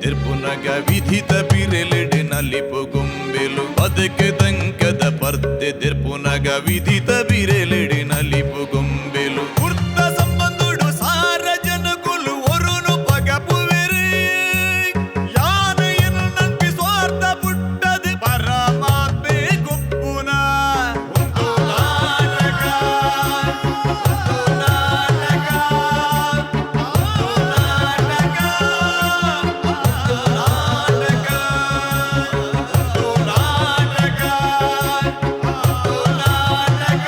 ದೆರ್ಪುನಗ ವಿಧಿತ ಪಿರೆಲೆಡ್ ನಲಿಪು ಗೊಂಬೆಲು ಬದುಕು ತಂಕದ ಪರ್ತೆ ದೆರ್ಪುನಗ ವಿಧಿತ ಬಿರೆಲೆಡ್ ನಲಿಪು ಗೊಂಬೆಲು ಕುರ್ತ ಸಂಬಂಧುಡು ಸಾರ ಜನಕುಲು ಒರುನು ಪಗಪುವೆರು ಯಾನ ಎನ್ನಂಪಿ ಸ್ವಾರ್ಥ ಪುಟ್ಟದು ಪರಮಾತ್ಮೆ ಗೊಪ್ಪುನ ಒಂದು ನಾಟಕ ಒಂದು ನಾಟಕ ಒಂದು ನಾಟಕ ಒಂದು ನಾಟಕ ಒಂದು ನಾಟಕ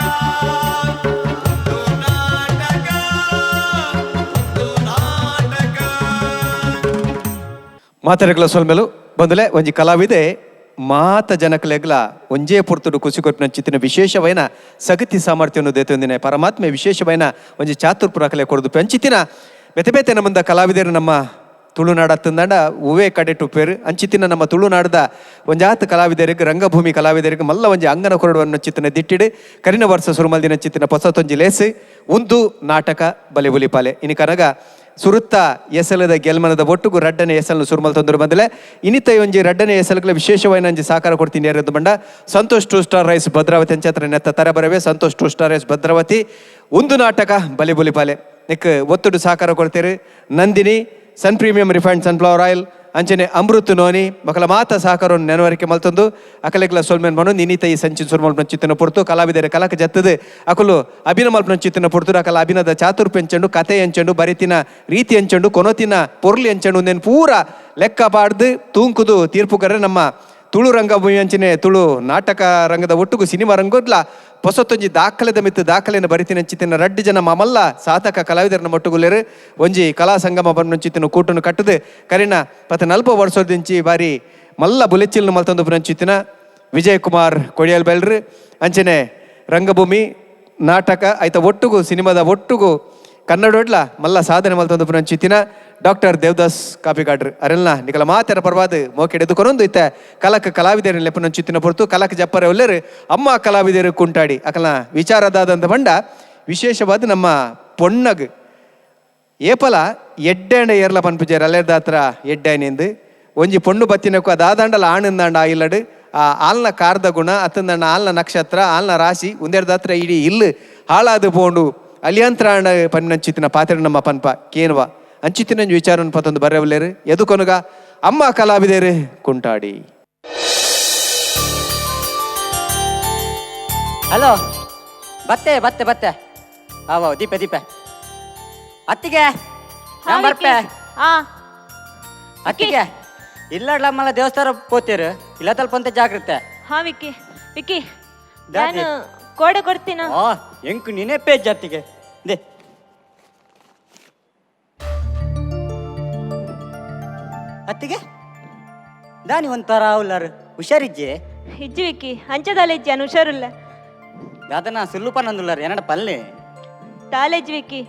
ಒಂದು ನಾಟಕ ಒಂದು ನಾಟಕ ಒಂದು ನಾಟಕ. ಮಾತಾಡಗಳ ಸೊಲ್ಮೆಲು ಬಂದಲೆ ಒಂಜಿ ಕಲಾವಿದೆ ಮಾತ ಜನಕಲೆಗ್ಲ ಒಂಜೇ ಪೊರ್ತುಡು ಕುಸಿ ಕೊರ್ಪಿನ ಚಿತ್ತಿನ ವಿಶೇಷವೈನ ಸಗತಿ ಸಾಮರ್ಥ್ಯವನ್ನು ದೇತೊಂದಿನ ಪರಮಾತ್ಮೆ ವಿಶೇಷವೈನ ಒಂಜಿ ಚಾತುರ್ಪುರಕಲೆ ಕೊರದು ಅಂಚಿತ್ತಿನ ಬೇತೆ ಬೇತೆ ನಮ್ಮಂದ ಕಲಾವಿದರು ನಮ್ಮ ತುಳುನಾಡ ತಂದಾಂಡ ಹೂವೇ ಕಡೆ ಟುಪ್ಪೇರು ಅಂಚಿತ್ತಿನ ನಮ್ಮ ತುಳುನಾಡದ ಒಂಜಾತ ಕಲಾವಿದರಿಗೆ ರಂಗಭೂಮಿ ಕಲಾವಿದರಿಗೆ ಮಲ್ಲ ಒಂಜಿ ಅಂಗನ ಕೊರಡುವನ್ನು ಚಿತ್ತನ ದಿಟ್ಟಿಡು ಕರಿನ ವರ್ಷ ಸುರುಮಲ್ದಿನ ಚಿತ್ತಿನ ಪೊಸತೊಂಜಿ ಲೇಸು ಒಂದು ನಾಟಕ ಬಲೆ ಬುಲಿಪಾಲೆ ಇನಿ ಕನಗ ಸುರುತ್ತ ಎಸಲದ ಗೆಲ್ಮನದ ಒಟ್ಟುಗು ರಡ್ಡನೆ ಎಸಲ್ನು ಸುರುಮಲ್ ತೊಂದರೆ ಬಂದಲೆ ಇನಿತ ಒಂಜಿ ರಡ್ಡನೆ ಎಸಲ್ಗಳ ವಿಶೇಷವಾಗಿ ನಂಜಿ ಸಾಕಾರ ಕೊಡ್ತೀನಿ ಯಾರದ್ದು ಬಂಡ Santosh two star rice Bhadravati ಅಂಚತ್ರ ನೆತ್ತ ತರಬರವೆ Santosh two star rice Bhadravati ಒಂದು ನಾಟಕ ಬಲಿ ಬುಲಿ ಪಾಲೆ ನೆಕ್ ಒತ್ತುಡು ಸಾಕಾರ ಕೊಡ್ತೀರಿ Nandini sun premium refined sunflower oil ಅಂಚನೆ ಅಮೃತ್ ನೋನಿ ಮಕ್ಕಳ ಮಾತ ಸಹಕಾರವನ್ನು ನೆನವರಿಕೆ ಮಲ್ತೊಂದು ಅಕಲೆಗ್ಲ ಸೊಲ್ಮೆನ್ ಮನು ನಿನಿತ ಈ ಸಂಚಿನ ಸುರ್ಮಲ್ಪನ ಚಿತ್ತನ ಪೊರ್ತು ಕಲಾವಿದರ ಕಲಕ ಜತ್ತದು ಅಕಲು ಅಭಿನ ಮಲ್ಪನ ಚಿತ್ತನ ಪೊರ್ತು ಅಕಲ ಅಭಿನದ ಚಾತುರ್ಪ ಎಂಚಂಡು ಕತೆ ಎಂಚಂಡು ಬರಿತಿನ ರೀತಿ ಎಂಚಂಡು ಕೊನೊತಿನ ಪೊರ್ಲು ಎಂಚಂಡು ಉಂದೆನ್ ಪೂರ ಲೆಕ್ಕ ಪಾಡ್ದು ತೂಂಕುದು ತೀರ್ಪುಕರೆ ನಮ್ಮ ತುಳು ರಂಗಭೂಮಿ ಅಂಚನೆ ತುಳು ನಾಟಕ ರಂಗದ ಒಟ್ಟುಗು ಸಿನಿಮಾ ರಂಗೋದ್ಲ ಪೊಸತ್ತೊಂಜಿ ದಾಖಲೆದ ಮಿತ್ತು ದಾಖಲೆಯನ್ನು ಬರಿತಿನ ಚಿತ್ತಿನ ರಡ್ಡು ಜನ ಮಮಲ್ಲ ಸಾಧಕ ಕಲಾವಿದರನ್ನ ಮೊಟ್ಟುಗುಲೇರು ಒಂಜಿ ಕಲಾ ಸಂಗಮ ಪನ್ಪುನಂಚಿತ್ತಿನ ಕೂಟನು ಕಟ್ಟದು ಕರಿನ ಪತ್ತ ನಲ್ಪ ವರ್ಷದಿಂಚಿ ಬಾರಿ ಮಲ್ಲ ಬುಲೆಚಿಲ್ನು ಮಲ್ತೊಂದು ಪುನಂಚಿತ್ತಿನ ವಿಜಯ್ ಕುಮಾರ್ ಕೊಡಿಯಲ್ ಬೈಲ್ರು ಅಂಚನೆ ರಂಗಭೂಮಿ ನಾಟಕ ಆಯ್ತ ಒಟ್ಟುಗು ಸಿನಿಮಾದ ಒಟ್ಟುಗು ಕನ್ನಡೊಡ್ಲ ಮಲ್ಲ ಸಾಧನೆ ಮಲ್ತೊಂದು ಪುನಂಚಿತ್ತಿನ ಡಾಕ್ಟರ್ ದೇವದಾಸ್ ಕಾಪಿಕಾಡ್ರು ಅರೆಲ್ನ ನಿಕಲ ಮಾತೆರ ಪರ್ವಾದ ಮೋಕೆಡ್ ಎದುಕೊನೊಂದು ಇತ್ತ ಕಲಕ ಕಲಾವಿದರ ಲೆಪ್ಪನಂಚಿತ್ತಿನ ಪೊರ್ತು ಕಲಕ ಜಪ್ಪರೆ ಒಲ್ಲೆರು ಅಮ್ಮ ಕಲಾವಿದರು ಕುಂಟಾಡಿ ಅಕಲ ವಿಚಾರದಾದಂತ ಬಂಡ ವಿಶೇಷವಾದ ನಮ್ಮ ಪೊಣ್ಣಗ್ ಏಪಲ ಎಡ್ಡೆಂಡ ಏರ್ಲ ಪನ್ಪುಜೇರ್ ಅಲ್ಲೇರ್ದಾತ್ರ ಎಡ್ಡೈನಿಂದು ಒಂಜಿ ಪೊಣ್ಣು ಬತ್ತಿನಕ್ಕು ಅದಾದಂಡಲ ಆಣಿಂದಾಂಡ ಇಲ್ಲಡು ಆ ಆಲ್ನ ಕಾರ್ದ ಗುಣ ಅತ್ತಂದಂಡ ಆಲ್ನ ನಕ್ಷತ್ರ ಆಲ್ನ ರಾಶಿ ಉಂದೆರ್ದಾತ್ರ ಇಡೀ ಇಲ್ಲು ಹಾಳಾದು ಪೋಂಡು ಅಲಿಯಂತ್ರ ಆಂಡ ಪನ್ನಿನಂಚಿತ್ತಿನ ಪಾತ್ರ ನಮ್ಮ ಪನ್ಪ ಕೇನುವ ಅಂಚಿತ್ತಿನ ವಿಚಾರನ ಪತ್ತೊಂದು ಬರೆಯಬಲ್ಲೇರು ಎದುಕೊನುಗ ಅಮ್ಮ ಕಲಾವಿದೇರು ಕುಂಟಾಡಿ. ಹಲೋ, ಬತ್ತೆ ಬತ್ತೆ ಬತ್ತೆ ಆವ ದೀಪ ದೀಪ ಅತ್ತಿಗೆ ನಾನ್ ಬರ್ಪೆ. ಆ. ಅತ್ತಿಗೆ ಇಲ್ಲಡ್ಲಮ್ಮಲ್ಲ ದೇವಸ್ಥಾನ ಪೋತೀರು ಇಲ್ಲ ತಲ್ಪಂತ ಜಾಗ್ರತೆ. ಹಾ ವಿಕ್ಕಿ, ವಿಕ್ಕಿ. ದಾದಿ. ನಾನು ಕೋಡೆ ಕೊಡ್ತೀನ. ಆ ಎಂಕು ನೀನೇ ಪೇಜ್ ಅತ್ತಿಗೆ they. ಅತ್ತಿಗೆ ದಾನಿ ಒಂಥರ ಉಲ್ಲಾರು ಹುಷಾರಿಜ್ಜೆ? ಇಜ್ಜಿ ವಿಕ್ಕಿ, ಅಂಚದಾಲ ಇಜ್ಜಿ, ಅನು ಹುಷಾರಿಲ್ಲ. ದಾದನ ಸುಲ್ಲುಪ ನಂದುಲ್ಲಾರು ಎನ್ನಡ ಪಲ್ಲೆ. ತಾಲೇಜ್ ವಿಕ್ಕಿ,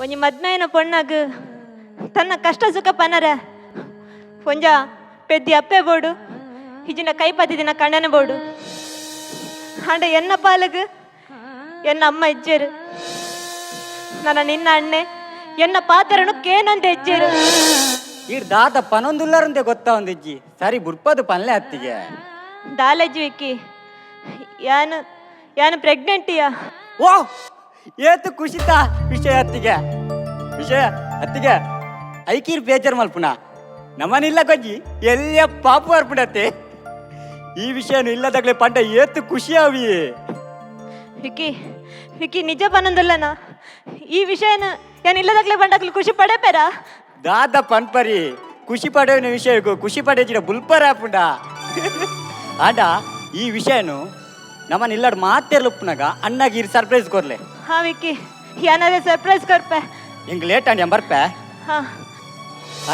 ಒಂಜಿ ಮದ್ಮೆಯನ ಪೊಣ್ಣಗ್ ತನ್ನ ಕಷ್ಟ ಸುಖ ಪನರ ಒಂಜ ಪೆದ್ದಿ ಅಪ್ಪೆ ಬೋಡು, ಹಿಜಿನ ಕೈ ಪತ್ತಿದಿನ ಕಣ್ಣನ ಬೋಡು. ಆಂಡ ಎನ್ನ ಪಾಲಗ್ ಎನ್ನ ಅಮ್ಮ ಇಜ್ಜೇರು, ನನ್ನ ನಿನ್ನ ಅಣ್ಣೆ ಎನ್ನ ಪಾತ್ರನು ಕೇನೊಂದು ಹೆಜ್ಜೇರು. ಈರ್ ದಾದ ಪನೊಂದುಲ್ಲಾರಂತೆ ಗೊತ್ತಾ ಒಂದಿಜ್ಜಿ ಸರಿ ಬುಡ್ಪದು ಪನ್ಲೆ ಅತ್ತಿಗೆ. ದಾಲೇಜ್ ವಿಕ್ಕಿ, ಯಾನು ಯಾನು ಪ್ರೆಗ್ನೆಂಟಿಯಾ. ಓ ಏತು ಖುಷಿತಾ ವಿಷಯ ಅತ್ತಿಗೆ, ವಿಷಯ ಅತ್ತಿಗೆ. ಐಕೀರ್ ಬೇಜಾರ್ ಮಲ್ಪುನ ನಮ್ಮನಿಲ್ಲ ಕೊಜ್ಜಿ ಎಲ್ಲ ಪಾಪು ಅರ್ಪುಣತ್ತೆ. ಈ ವಿಷಯನು ಇಲ್ಲದಾಗ್ಲೆ ಪಂಡ ಏತು ಖುಷಿ ಅವಿ. ವಿಕ್ಕಿ ವಿಕ್ಕಿ, ನಿಜ ಪನೊಂದುಲ್ಲನ ಈ ವಿಷಯನ ಯಾನ್ ಇಲ್ಲದಾಗ್ಲೆ ಬಂಡಾಗ್ಲು ಖುಷಿ ಪಡೆಪೇರಾ? ದಾದ ಪನ್ಪರಿ ಖುಷಿ ಪಡೆಯುವ ವಿಷಯಕ್ಕೂ ಖುಷಿ ಪಡೆಜಿಡ ಬುಲ್ಪರ ಪುಂಡ ಆಂಡ ಈ ವಿಷಯನು ನಮ್ಮನ್ನ ಇಲ್ಲಡ್ ಮಾತೇರ್ಲುಪ್ಪುನಾಗ ಅಣ್ಣಗೆ ಇರ್ ಸರ್ಪ್ರೈಸ್ ಕೊರ್ಲೆ. ಹಾ ವಿಕ್ಕಿ, ಯಾನಾದ್ರೆ ಸರ್ಪ್ರೈಸ್ ಕೊರ್ಪೆ. ಹಿಂಗ್ ಲೇಟ್ ಅಂಡ್ ಬರ್ಪೆ. ಹಾ.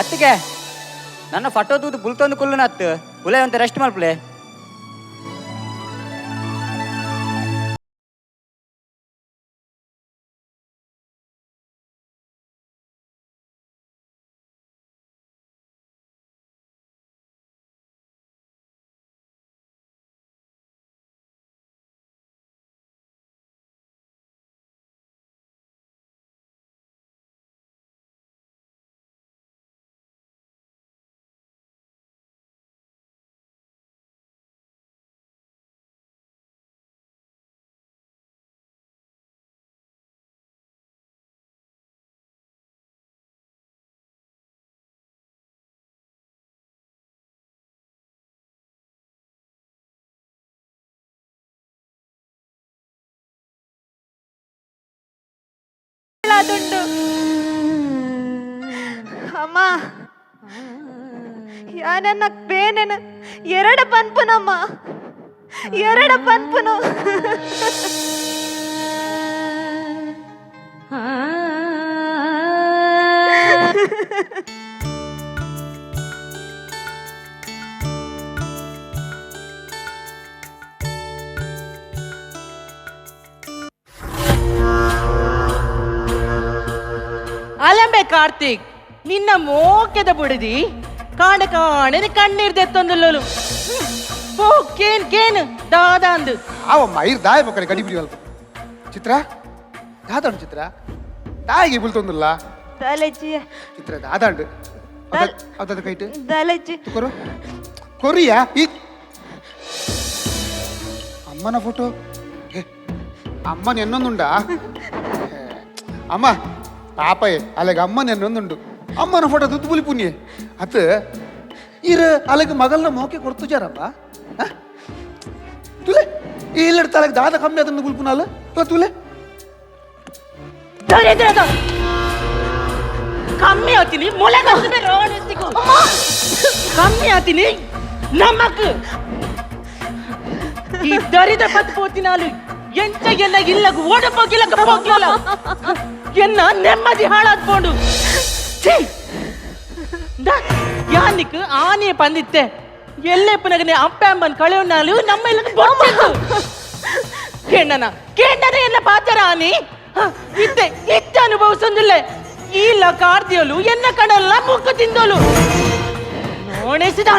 ಅತ್ತಿಗೆ ನನ್ನ ಫಟೋ ತೂದು ಬುಲ್ತೊಂದು ಕುಲ್ಲುನತ್ತು ಉಲೇ ಅಂತ ರೆಸ್ಟ್ ಮಲ್ಪಲೆ. ಆದುಂಡು. ಅಮ್ಮ, ಯಾನನ್ನ ಬೇನೆನ ಎರಡ ಪನ್ಪುನಮ್ಮ, ಎರಡ ಪನ್ಪುನು. ಅಲಂಬೆ ಕಾರ್ತಿಕ್, ನಿನ್ನ ಮೋಕೆದ ಬುಡದಿ ಕಾಣ ಕಾಣೆ ಕಣ್ಣೀರ್ ದೆತ್ತೊಂದುಲ್ಲೋಲು. ಪೋ ಕೇನ್ ಕೇನ್ ದಾದಾಂದು. ಆವಮ್ಮ ಐರ್ ದಾಯ ಬೊಕ್ಕಡೆ ಗಡಿಬಿಡಿ ಅಲ್ಪ. ಚಿತ್ರ ದಾದಾಂಡು, ಚಿತ್ರ ದಾಯಿಗೆ ಬುಲ್ತೊಂದುಲ್ಲ. ದಾಲಜ್ಜಿ. ಚಿತ್ರ ದಾದಾಂಡು ಅವತದ ಕೈಟ್. ದಾಲಜ್ಜಿ. ಕೊರು ಕೊರಿಯಾ ಈ ಅಮ್ಮನ ಫೋಟೋ. ಅಮ್ಮನ ಎನ್ನೊಂದುಂಡಾ? ಅಮ್ಮ ಪಾಪಯೇ, ಅಲೆಗ ಅಮ್ಮನ ಎನ್ನೊಂದುಂಡು. ಅಮ್ಮನ ಫೋಟೋ ತುತ್ತು ಪುಲಿ ಪುಣ್ಯ ಅತ್. ಇರ ಅಲೆಗ ಮಗಲ್ನ ಮೋಕೆ ಕೊಡ್ತುಜಾರಪ್ಪ ತುಲೆ. ಇಲ್ಲಡ್ತ ಅಲೆಗ ದಾದ ಕಮ್ಮಿ ಅದನ್ನು ಬುಲ್ಪುನಾಲ ಅಲ್ಲ ತುಲೆ. ದರಿದ್ರದ ಕಮ್ಮಿ ಆತೀನಿ ಮೊಲೆ ಕಮ್ಮಿ ಆತೀನಿ ನಮಕ್. ಈ ದರಿದ್ರ ಪತ್ ಪೋತಿನಾಲು ಎಂಚ ಎಲ್ಲ ಇಲ್ಲಗ ಓಡ ಪೋಗಿಲ್ಲ ಪೋಗಿಲ್ಲ, ಎನ್ನ ನೆಮ್ಮದಿ ಹಾಳಾದ್ಕೊಂಡು. ಯಾನಿಕ್ ಆನೆಯ ಪಂದಿತ್ತೆ ಎಲ್ಲೆಪ್ಪನಗನೆ ಅಪ್ಪ ಅಮ್ಮನ್ ಕಳೆಯೋನಾಲು ನಮ್ಮ ಇಲ್ಲ ಬೊಟ್ಟಿದ್ದು. ಕೇಂಡನ ಕೇಂಡನ ಎಲ್ಲ ಪಾತರ ಆನಿ ಇತ್ತೆ ಇತ್ತೆ ಅನುಭವಿಸೊಂದಿಲ್ಲ. ಇಲ್ಲ ಕಾರ್ದಿಯಲು ಎನ್ನ ಕಡಲ್ಲ ಮುಕ್ಕು ತಿಂದೋಲು ನೋಣೆಸಿದ.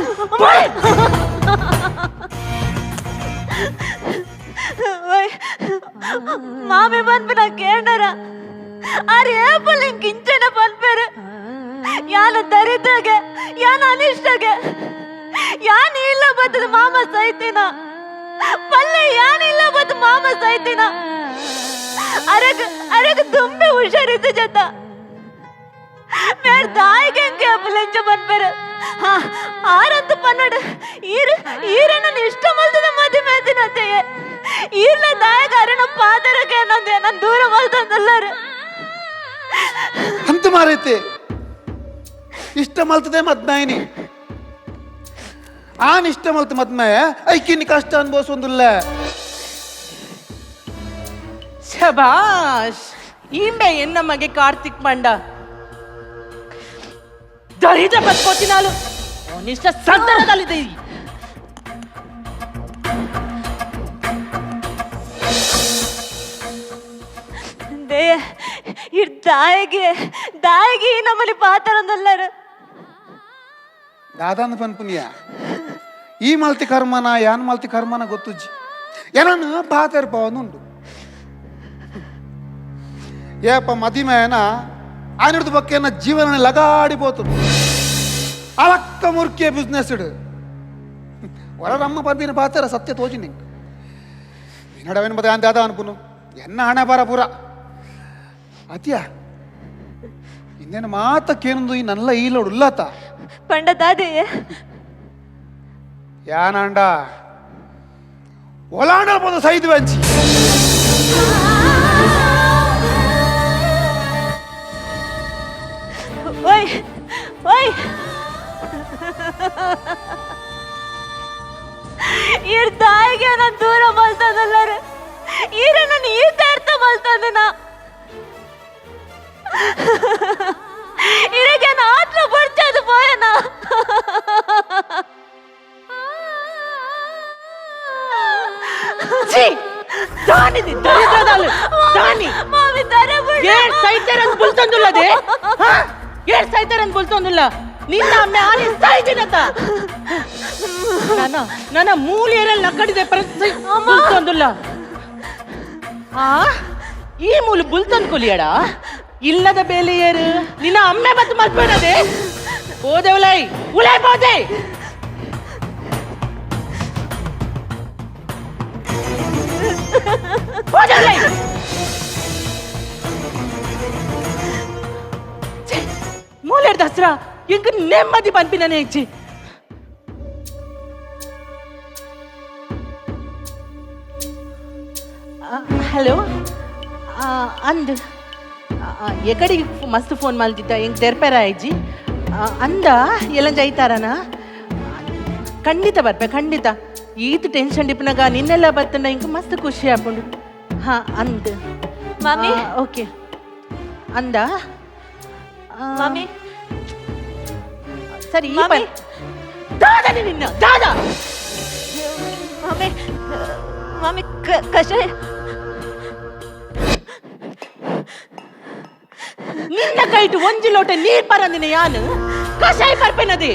ಓಯ್, ಮಾಮಿ ಪನ್ಪಿನ ಕೇಂಡರ ಆರ್ ಏಪಲ್ ಇಂಕ್ ಇಂಚನ ಪನ್ಪೇರು. ಯಾನ ದರಿದ್ರಗೆ, ಯಾನ ಅನಿಷ್ಟಗೆ, ಯಾನ್ ಇಲ್ಲ ಬತ್ತದ ಮಾಮ ಸೈತಿನ ಪಲ್ಲೆ, ಯಾನ್ ಇಲ್ಲ ಬತ್ತ ಮಾಮ ಸೈತಿನ. ಅರಗ ಅರಗ ದುಂಬೆ ಹುಷಾರಿದ್ದ ಜತ ಮೇರ್ ದಾಯಿಗೆ ಎಂಕೆ ಅಪ್ಪಲೆಂಚ ಪನ್ಪೇರು. ಹಾ ಆರಂತ ಪನ್ನಡು ಈರ್ ಈರನ್ನ ಇಷ್ಟ ಮಲ್ತದ ಮದಿ ಮೇತಿನತ್ತೆಯೇ. ಈರ್ಲ ದಾಯಕ ಅರಣ ಪಾದರಕ್ಕೆ ನಂದು ನನ್ನ ದೂರ ಮಲ್ತಂದಲ್ಲರು. ಅಂತ ಮಾರೈತೆ ಇಷ್ಟ ಮಲ್ತದೆ ಮದ್ನಾಯಿನಿ. ಆನ್ ಇಷ್ಟ ಮಲ್ತ ಮದ್ನಾಯ ಐಕಿನ್ ಕಷ್ಟ ಅನ್ಭವಿಸೊಂದಿಲ್ಲ. ಶಬಾಷ್, ಈಂಬೆ ಎನ್ನ ಮಗೆ ಕಾರ್ತಿಕ್ ಮಂಡ ದರಿದ್ರ ಬತ್ಕೋತಿನಾಲು ಅವನಿಷ್ಟ ಸಂತಾನದಲ್ಲಿದೆ. They ಇರ್ ದಾಯಿಗೆ ದಾಯಿಗೆ ನಮ್ಮಲ್ಲಿ ಪಾತರಂದಲ್ಲರು. ದಾದಾನ ಪನ್ಪುನಿಯ ಈ ಮಲ್ತಿ ಕರ್ಮನ ಯಾನ್ ಮಲ್ತಿ ಕರ್ಮನ ಗೊತ್ತುಜ್ಜಿ. ಏನನ್ನ ಪಾತೆರ್ ಪವನುಂಡು ಏಪ ಮದಿಮಯನ ಆನಿಡ್ದು ಬಕ್ಕೆನ ಜೀವನ ಲಗಾಡಿ ಪೋತು ಅಲಕ್ಕ ಮುರ್ಕಿಯ ಬಿಸ್ನೆಸ್ ಇಡು. ಹೊರರಮ್ಮ ಪಂಪಿನ ಪಾತ್ರ ಸತ್ಯ ತೋಜಿ ನಿಂಗೆ ನಡವೇನು ಮತ್ತೆ ಅಂತ ದಾದ ಅನ್ಪುನು ಎನ್ನ ಹಣ ಬಾರ ಪೂರ ಅತಿಯ ಇನ್ನೇನು ಮಾತಕ್ಕೇನೊಂದು ಈ ನಲ್ಲ ಈಲೋಡು ಉಲ್ಲಾತ. ಪಂಡ ದಾದೆಯೇ. ಯಾನಾಂಡ ಒಲಾಂಡ ಪೋದು ಸೈದು ವಂಚಿ. ಓಯ್ ಓಯ್, ಈರ್ ದಾಯಿಗೆ ನಾನು ದೂರ ಮಲ್ತದಲ್ಲರು. ಈರ ನಾನು ಈ ಅರ್ಥ ಮಲ್ತಂದನ ಇರಗೆ ಆತ್ಮ ಬರ್ಚದು ಪೋಯನ. ಛೀ, ದಾನಿದಿ ದರಿದ್ರದಾಲು ದಾನಿ. ಮಾಮಿ ತರ. ಏಳ್ ಸೈತರಂದ್ ಬುಲ್ತೊಂದುಲ್ಲದೆ, ಏಳ್ ಸೈತರಂದ್ ಬುಲ್ತೊಂದುಲ್ಲ. ನಿನ್ನ ಅಮ್ಮೆ ಆನಿ ಸೈಜಿನತ ನನ್ನ ನನ್ನ ಮೂಲೆಯರಲ್ಲಿ ನಕ್ಕಡಿದೆ ಬುಲ್ತೊಂದುಲ್ಲ. ಆ ಈ ಮೂಲು ಬುಲ್ತೊಂದು ಕೊಲಿಯಡ ಇಲ್ಲದ ಬೇಲೆಯರು ನಿನ್ನ ಅಮ್ಮೆ ಬತ್ತು ಮಲ್ಪೇನದೆ. ಹೋದೆ ಉಲೈ ಉಲೈ ಹೋದೆ. ಹೋದೆ ಉಲೈ. ಮೂಲೆರ್ ದಸರಾ ಇಂಕ ನೆಮ್ಮದಿ ಪನ್ಪಿನನೆ ಇಚ್ಚಿ. ಹಲೋ, ಅಂದ್ ಎಕಡಿಗೆ ಮಸ್ತ್ ಫೋನ್ ಮಲ್ದಿದ್ದ ಎಂಕ್ ತೆರ್ಪೆರ ಆಯ್ಜಿ ಅಂದ ಎಲ್ಲಂಜ ಐತಾರನ ಖಂಡಿತ ಬರ್ಪೆ ಖಂಡಿತ ಈತ್ ಟೆನ್ಷನ್ ಡಿಪ್ನಾಗ ನಿನ್ನೆಲ್ಲ ಬತ್ತಂಡ ಇಂಕ ಮಸ್ತ್ ಖುಷಿ ಆಪುಂಡು ಹಾ ಅಂದ್ ಮಾಮಿ? ಓಕೆ ಅಂದ ಮಾಮಿ ಸರಿ ಈ ಮಾಮಿ? ಪನ್ ದಾದನೆ ನಿನ್ನ ದಾದಾ ಮಾಮಿ ಮಾಮಿ ಕಷಾಯ ನಿನ್ನ ಕೈಟು ಒಂಜಿ ಲೋಟ ನೀರ್ ಪರಂದಿನ ಯಾನು ಕಷಾಯ ಪರ್ಪೆನದೆ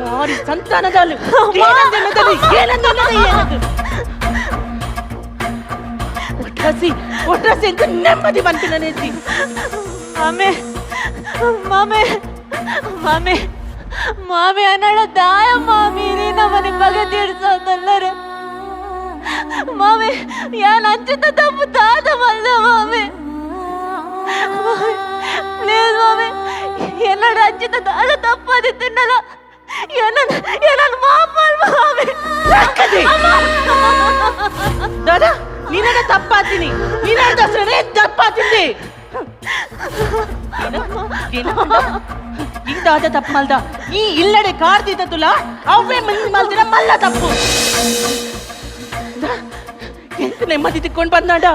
ಮಾರಿ ಸಂತಾನದಾಲು ಏನಂದೆನ್ನದದು ಏನಂದೆನ್ನದು ಏನದು ಒಟ್ರಾಸಿ ಒಟ್ರಾಸಿ ಅಂತ ನೆಮ್ಮದಿ ಬಂತು ನನಗೆ ಮಾಮಿ ಮಾಮಿ ಮಾಮಿ ಮಾಮಿ ಅನ್ನಳ ದಾಯ ಮಾಮಿ ರೀ ನಮ್ಮನೆ ಬಗೆ ತೀರ್ಸೋದಲ್ಲರು ಮಾಮಿ ಯಾನ್ ಅಂಚಿತ ತಪ್ಪು ತಾತ ಮಲ್ದ ಮಾಮಿ ಪ್ಲೀಸ್ ಮಾಮಿ என்னோட அஞ்சிತ தாத ತಪ್ಪು ಅದು ತಿನ್ನಲ್ಲ ಏನನ್ನ ಏನನ್ನ ಮಾಫ್ ಮಾಡು ಮಾಮಿ ದಾದಾ ನೀನಡ ತಪ್ಪಾತೀನಿ ನೀನಡ ಸರಿ ತಪ್ಪಾತಿದ್ದೆ ಇಂದಾದ ತಪ್ಪು ಮಲ್ದ ಈ ಇಲ್ಲಡೆ ಕಾರ್ದಿದ್ದಲ್ಲ ಅವೇ ಮಲ್ದಿರ ಮಲ್ಲ ತಪ್ಪು ಎಂತ ನೆಮ್ಮದಿ ತಿಕ್ಕೊಂಡು ಬಂದಾಡ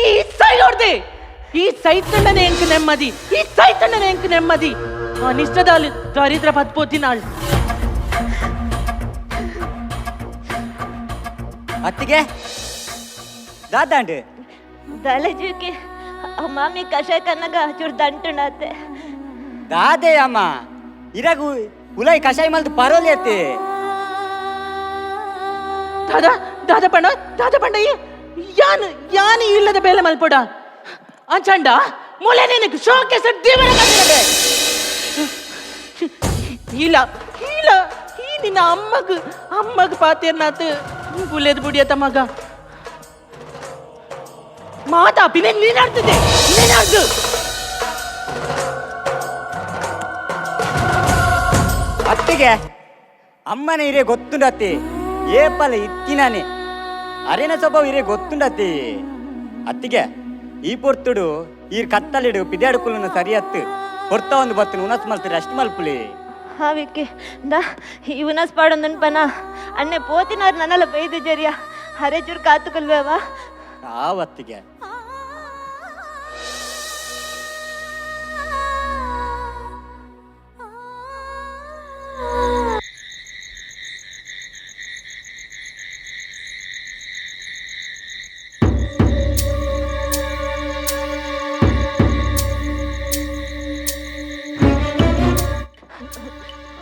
ಈ ಸೈ ಹೊಡ್ದೆ ಈ ಸೈತಣ್ಣನೆ ಎಂಕ್ ನೆಮ್ಮದಿ ಈ ಸೈತಣ್ಣನೆ ಎಂಕ್ ನೆಮ್ಮದಿ ಅನಿಷ್ಟದಾಲು ದರಿದ್ರ ಬದ್ಪೋತಿನಾಳು ಅತ್ತಿಗೆ ದಾದಾಂಡು ದಾಲಜೀಕೆ ಮಾಮಿ ಕಷಾಯ ಕನ್ನಗ ಚೂರು ದಂಟುಣಾತೆ ದಾದೆ ಅಮ್ಮ ಇರಗು ಉಲೈ ಕಷಾಯ ಮಲ್ದು ಪರೋಲಿ ಅತ್ತೆ ದಾದಾ ದಾದಾ ಪಂಡ ದಾದಾ ಪಂಡ ಯಾನ್ ಯಾನ್ ಇಲ್ಲದ ಬೇಲೆ ಮಲ್ಪೊಡ ಅಂಚಂಡ ಮೂಲೆ ನಿನಗೆ ಶೋಕೇಸ ದೇವರ ಕಟ್ಟಿರಬೆ ಇಲ್ಲ ಇಲ್ಲ ಈ ನಿನ್ನ ಅಮ್ಮಗ್ ಅಮ್ಮಗ್ ಪಾತೇರ್ನಾತ್ ಗುಲೇದ್ ಬುಡಿಯತ ಮಗ ಮಾತಾಪಿ ನೀನಾಡ್ತಿದ್ದೆ ನೀನಾಡ್ದು ಅತ್ತಿಗೆ ಅಮ್ಮನ ಹಿರಿಯ ಗೊತ್ತುಂಡತ್ತಿ ಏಪಲ ಇತ್ತಿನಾನೆ ಅರೇನ ಸ್ವಭಾವ ಹಿರಿಯ ಗೊತ್ತುಂಡತ್ತಿ ಅತ್ತಿಗೆ ಈ ಪೊರ್ತುಡು ಈ ಕತ್ತಲಿಡು ಪಿದಾಡುಕುಲುನ ಸರಿ ಅತ್ತು ಪೊರ್ತ ಒಂದು ಬತ್ತು ಉನಸ್ ಮಲ್ತಿರ ಅಷ್ಟು ಮಲ್ಪುಲಿ ಹಾ ವಿಕ್ಕಿ ದಾ ಇವನಸ್ ಪಾಡೊಂದನ್ ಪನ ಅಣ್ಣೆ ಪೋತಿನಾರ್ ನನ್ನಲ್ಲ ಬೈದು ಜರಿಯ ಹರೆ ಚೂರು ಕಾತುಕೊಲ್ವೇವಾ ಆವತ್ತಿಗೆ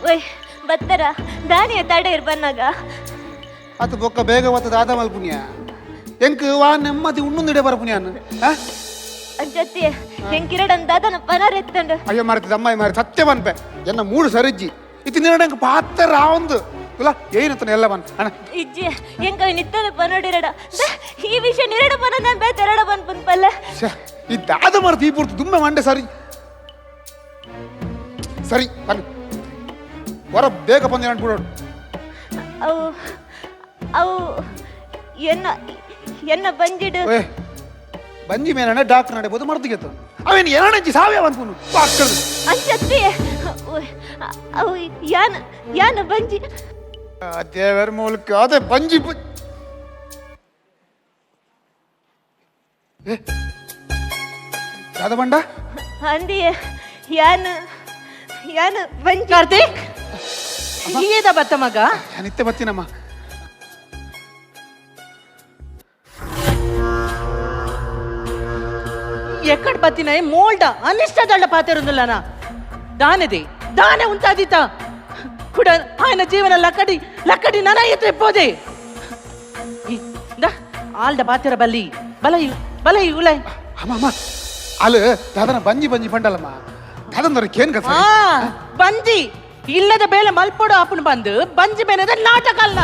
ಓಯ್ ಬತ್ತರ ದಾನಿಯ ತಡೆ ಇರ್ ಬನ್ನಾಗ ಅತು ಬೊಕ್ಕ ಬೇಗ ಬತ್ತ ದಾದ ಮಲ್ಪುನಿಯ ಎಂಕ್ ವಾ ನೆಮ್ಮದಿ ಉಣ್ಣೊಂದಿಡೆ ಬರಪುನಿಯಾನ್ ಅಂಚತ್ತಿ ಹೆಂಗಿರಡನ್ ದಾದನ ಪನಾರ್ ಎತ್ತಂಡು ಅಯ್ಯೋ ಮಾರ್ತಿ ಅಮ್ಮಾಯಿ ಮಾರಿ ಸತ್ಯ ಬನ್ಪೆ ಎನ್ನ ಮೂಡು ಸರಿಜ್ಜಿ ಇತ್ತು ನಿನ್ನಡ ಪಾತ್ರ ರಾವಂದು ಇಲ್ಲ ಏನಂತಾನೆ ಎಲ್ಲ ಬನ್ ಅಣ್ಣ ಇಜ್ಜಿ ಹೆಂಗ ನಿತ್ತದ ಪನೋಡಿರಡ ಈ ವಿಷಯ ನಿರಡ ಪನ ನಾನು ಬೇತೆರಡ ಬನ್ ಪಲ್ಲೆ ಶ್ಯೆ, ಈ ದಾದ ಮರ್ತಿ ಈ ಪೂರ್ತಿ ದುಮ್ಮೆ ಮಂಡೆ ಸರಿ ಸರಿ ಬನ್ನಿ ಹೊರ ಬೇಗ ಬಂದು ನಾನು ಬಿಡೋಣ ಅವು ಅವು ಎನ್ನ ಎನ್ನ ಬಂಜಿಡು ಏ ಬಂಜಿ ಮೇಲಣ್ಣ ಡಾಕ್ಟರ್ ನಡೆಬೋದು ಮರ್ದಿಗೆತ್ತು ಅವೇನು ಎರಡಂಜಿ ಸಾವೇ ಅನ್ಪುನು ಡಾಕ್ಟರ್ ಅಂಚತ್ತಿ ಅವು ಯಾನ ಯಾನ ಬಂಜಿ ದೇವರ ಮೂಲಕ ಅದೇ ಬಂಜಿ ಏ ದಾದ ಬಂಡ ಅಂದಿಯೇ ಯಾನ ಯಾನ ಬಂಜಿ ಕಾರ್ತಿಕ್ ಹೀಗೇದ ಬತ್ತ ಮಗ ನಿತ್ಯ ಬರ್ತೀನಮ್ಮ ಎಕ್ಕಡ್ ಬತ್ತಿನ ಮೋಲ್ಡ ಅನಿಷ್ಟದಳ್ಳ ಪಾತಿರುಂದಿಲ್ಲನ ದಾನದೆ ದಾನೆ ಉಂಟಾದೀತ ಕುಡ ఆయన ಜೀವನ ಲಕ್ಕಡಿ ಲಕ್ಕಡಿ ನನ ಎತ್ತು ಇಪ್ಪೋದೆ ಆಲ್ದ ಪಾತಿರ ಬಲ್ಲಿ ಬಲೈ ಬಲೈ ಉಲೈ ಅಮ್ಮ ಅಮ್ಮ ಅಲ್ಲ ದಾದನ ಬಂಜಿ ಬಂಜಿ ಪಂಡಲ್ಲಮ್ಮ ದಾದಂದ್ರೆ ಕೇನ್ ಕಸ ಆ ಬಂಜಿ ಇಲ್ಲದ ಬೇಲೆ ಮಲ್ಪೊಡು ಆಪುನು ಬಂದು ಬಂಜಿ ಬೇನದ ನಾಟಕ ಅಲ್ಲ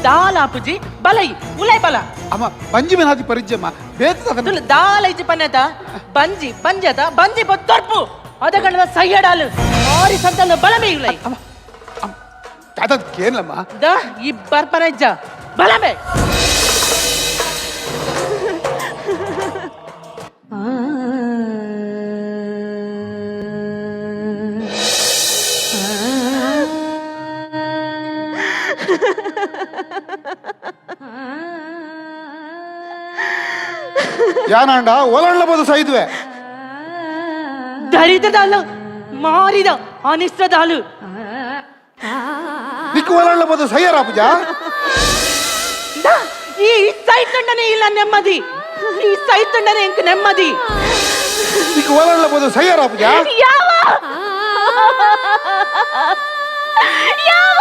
ದಾಲ ಆಪುಜಿ ಬಲೈ ಉಲೈ ಬಲ ಅಮ್ಮ ಬಂಜಿ ಮೇಲೆ ಹಾಕಿ ಪರಿಚಯಮ್ಮ ಬೇತ ತುಲು ದಾಲ ಇಜ್ಜಿ ಪನ್ಯತ ಬಂಜಿ ಬಂಜತ ಬಂಜಿ ಬೊತ್ತೊರ್ಪು ಅದ ಗಂಡದ ಸಯ್ಯಡಾಲು ಮಾರಿ ಸಂತಲು ಬಲಮೆ ಉಲೈ ದಾದ ಕೇನ್ಲಮ್ಮ the ಈ ಬರ್ಪನ ಇಜ್ಜ ಬಲಮೆ ಯಾನಾಂಡ ಒಲಂಡ್ಲ ಬೋದು ಸೈದ್ವೆ ದರಿದ್ರದಾಲು ಮಾರಿದ ಅನಿಷ್ಟದಾಲು ನಿಕ್ಕು ಒಲಂಡ್ಲ ಬೋದು ಸೈಯರ ಪೂಜಾ. ಈ ಸೈತಂಡನೆ ಇಲ್ಲ ನೆಮ್ಮದಿ, ಈ ಸೈತಂಡನೆ ಎಂಕ್ ನೆಮ್ಮದಿ. ನಿಕ್ಕು ಒಲಂಡ್ಲ ಬೋದು ಸೈಯರ ಪೂಜಾ. ಯಾವ ಯಾವ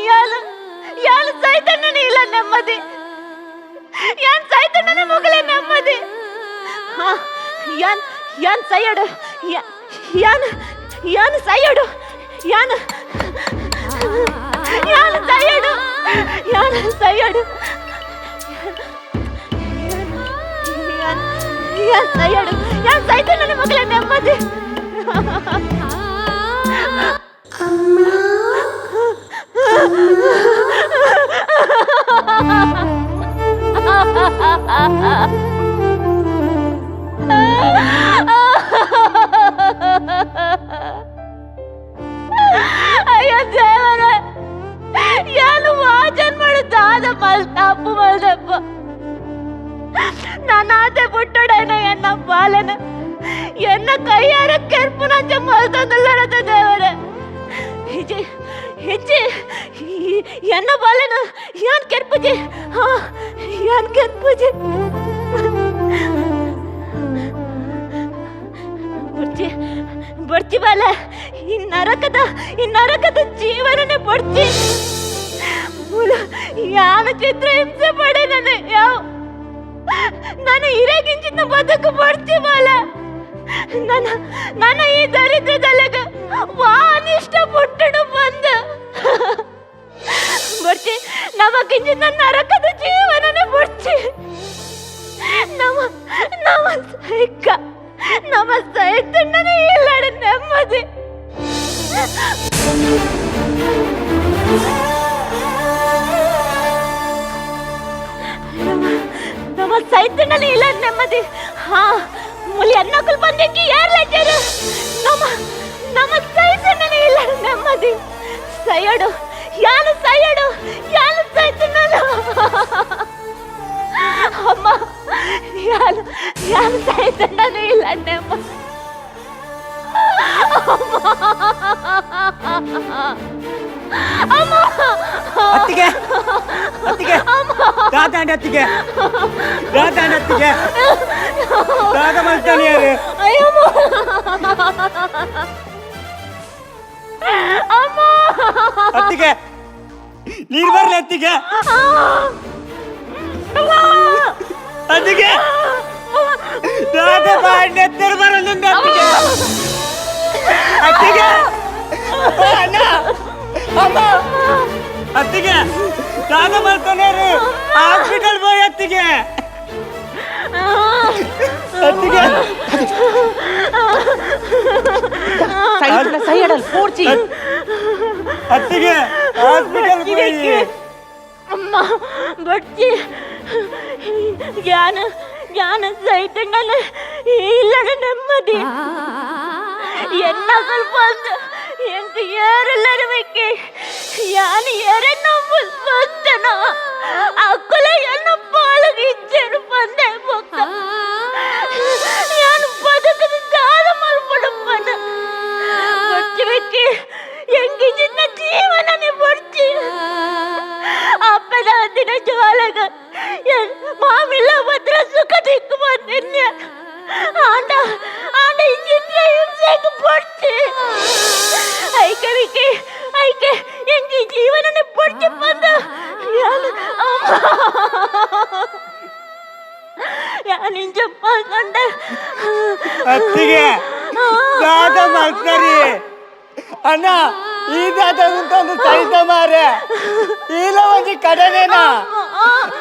ಯಾಲು ಯಾಲು ಸೈತಣ್ಣನೇ ಇಲ್ಲ ನೆಮ್ಮದಿ, ಯಾನ್ ಸೈತಣ್ಣನ ಮಗಳೇ ನೆಮ್ಮದಿ. ಯಾನ್ ಯಾನ್ ಸೈಯಡು, ಯಾನ್ ಯಾನ್ ಸೈಯಡು, ಯಾನ್ ಯಾನ್ ಸೈಯಡು, ಯಾನ್ ಸೈಯಡು, ಯಾನ್ ಯಾನ್ ಸೈಯಡು, ಯಾನ್ ಸೈತಣ್ಣನ ಮಗಳೇ ನೆಮ್ಮದಿ. ಅಯ್ಯೋ ದೇವರೇ, ಯಾನು ವಾಚನ್ ಮಾಡುತ್ತಾದ ಮಲ್ ತಪ್ಪು ಮಲ್ದಪ್ಪ. ನಾನಾದೆ ಬುಟ್ಟೊಡನ ಎನ್ನ ಬಾಲನ ಎನ್ನ ಕೈಯಾರ ಕೆರ್ಪುನಂಚ ಮಲ್ತಂದುಲ್ಲರದ ದೇವರೇ. ಹೆಜ್ಜೆ ಹೆಜ್ಜೆ ಎನ್ನ ಬಾಲನ ಯಾನ್ ಕೆರ್ಪುಜೆ, ಹಾ ಯಾನ್ ಕೆರ್ಪುಜೆ. ಬುರ್ಚಿ ಬುರ್ಚಿ ಬಾಲ, ಈ ನರಕದ ಜೀವನನೇ ಬುರ್ಚಿ. ಯಾನ ಚಿತ್ರ ಹಿಂಸೆ ಪಡೆ ನನ್ನ ಯಾವ ನಾನು ಹಿರೇಗಿಂಚಿನ ಬದುಕು ಬಡ್ತಿ ಬಾಲ. ನನ್ನ ನನ್ನ ಈ ದರಿದ್ರದಲ್ಲಗ ವಾನಿಷ್ಟ ಪುಟ್ಟಡು ಬಂದ ಬಡ್ಚಿ, ನಮಗಿಂಚಿನ ನರಕದ ಜೀವನನೇ ಬಡ್ಚಿ. ನಮ್ಮ ನಮ್ಮ ಸೈಕ ನಮ್ಮ ಸೈತಣ್ಣನೇ ಇಲ್ಲಡ ನೆಮ್ಮದಿ. ನಮ್ಮ ಸೈತಣ್ಣನೇ ಇಲ್ಲ ನೆಮ್ಮದಿ. ಹಾ ಮುಲಿ ಅನ್ನಕುಲ್ ಬಂದಕ್ಕೆ ಯಾರು ಲಜ್ಜರು. ನಮ್ಮ ನಮ್ಮ ಸೈತಣ್ಣನೇ ಇಲ್ಲ ನೆಮ್ಮದಿ. ಸೈಯಡು ಯಾನು ಸೈಯಡು ಯಾನು ಸೈತಣ್ಣನು ಅಮ್ಮ, ಯಾನು ಯಾನು ಸೈತಣ್ಣನೇ ಇಲ್ಲ ನೆಮ್ಮದಿ. ಅತ್ತಿಗೆ ಅತ್ತಿಗೆ ದಾದಾಂಡ ಅತ್ತಿಗೆ ದಾದಾಂಡ ಅತ್ತಿಗೆ ದಾದ ಮಲ್ತಾನೆ ಯಾರು? ಅಯ್ಯಮ್ಮ ಅಮ್ಮ ಅತ್ತಿಗೆ ನೀರು ಬರ್ಲಿ ಅತ್ತಿಗೆ ಅತ್ತಿಗೆ ದಾದ ಬಾಂಡೆ ಎತ್ತರ ಬರಲುಂಡು ಅತ್ತಿಗೆ ಅತ್ತಿಗೆ ಅಣ್ಣ ಅಮ್ಮ ಅತ್ತಿಗೆ ದಾದ ಮಲ್ತಾನೆ ಹಾಸ್ಪಿಟಲ್ ಬೋಯ್ ಅತ್ತಿಗೆ ಅತ್ತಿಗೆ ಸೈತಂಡ ಸೈಯಡಲ್ ಪೋರ್ಚಿ. ಅತ್ತಿಗೆ ಹಾಸ್ಪಿಟಲ್ ಬೋಯ್. ಅಮ್ಮ ಬಡ್ಚಿ ಜ್ಞಾನ ಜ್ಞಾನ ಸೈತಣ್ಣನ ಇಲ್ಲಡ ನೆಮ್ಮದಿ. ಎನ್ನ ಸ್ವಲ್ಪ ಎಂತ ಏರೆಲ್ಲರ ಬೇಕೆ ಯಾನು ಏರನ್ನ ಬಂದನ ಅಕ್ಕಲ ಎನ್ನ ಪಾಲಗೆ ಇಜ್ಜೇರು ಬಂದೆ ಬೊಕ್ಕ. ಯಾನು ಬದುಕದ ದಾದ ಮಲ್ಪಡಪ್ಪನ ಬಡ್ಚಿ ಬೇಕೆ ಎಂಗಿಜಿನ ಜೀವನನೇ ಬಡ್ಚಿ. ಅಪ್ಪನ ದಿನ ಜ್ವಾಲಗ ಮಾಮಿಲ್ಲ ಭದ್ರ ಸುಖ ದಿಕ್ಕು ಬಂದಿನ್ಯ ಆಂಡ ಆಂಡ ಈ ಚಿತ್ರ ಹಿಂಸೆಗೆ ಬಡ್ಚಿ. ಐಕೆ ವಿಕೆ ಐಕೆ ಎಂಗಿ ಜೀವನನೇ ಬಡ್ಚಿ ಬಂದ ಯಾನು ಅಮ್ಮ ಯಾನು ಇಂಜಪ್ಪ ಕಂಡ. ಅತ್ತಿಗೆ ದಾದ ಮಲ್ತಾರಿ ಅಣ್ಣ, ಈ ದಾದ ಉಂಟೊಂದು ಸಹಿತ ಮಾರೆ ಈಲ ಒಂಜಿ ಕಡನೇನಾ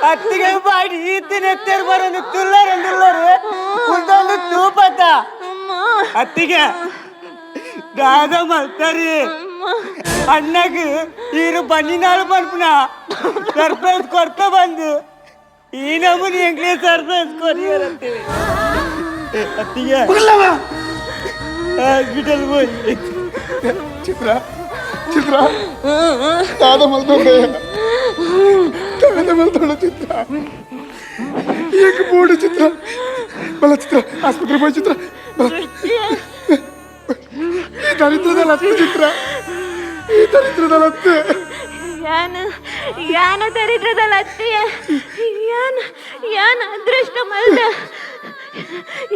ಅತ್ತಿಗೆ ಬಾಡಿ ಈತಿನ ಎತ್ತೇರು ಬರೋದು ತುಲ್ಲರು ತುಲ್ಲರು ಉಂಟೊಂದು ತೂಪತ. ಅತ್ತಿಗೆ ದಾದ ಮಲ್ತಾರಿ ಅಣ್ಣಗ್ ಈರು ಬನ್ನಿನಾಳು ಪನ್ಪುನ ಸರ್ಪ್ರೈಸ್ ಕೊರ್ತ ಬಂದು ಈ ನಮೂನಿ ಎಂಗ್ಲೇ ಸರ್ಪ್ರೈಸ್ ಕೊರಿಯರಂತೀವಿ. ಅತ್ತಿಗೆ ಹಾಸ್ಪಿಟಲ್ ಹೋಗಿ ಚಿತ್ರ ಚಿತ್ರ ದಾದ ಮಲ್ತೊಂಡೆ ದಾದ ಮಲ್ತೊಂಡ ಚಿತ್ರ ಏಕ ಬೋಡು ಚಿತ್ರ ಬಲ ಚಿತ್ರ ಆಸ್ಪತ್ರೆ ಪೋಯ್ ಚಿತ್ರ ಬಲ. ಈ ದರಿದ್ರದಲ್ಲ ಅತ್ತು ಚಿತ್ರ, ಈ ದರಿದ್ರದಲ್ಲ ಅತ್ತು. ಯಾನ ಯಾನ ದರಿದ್ರದಲ್ಲ ಅತ್ತೆಯ, ಯಾನ ಯಾನ ಅದೃಷ್ಟ ಮಲ್ದ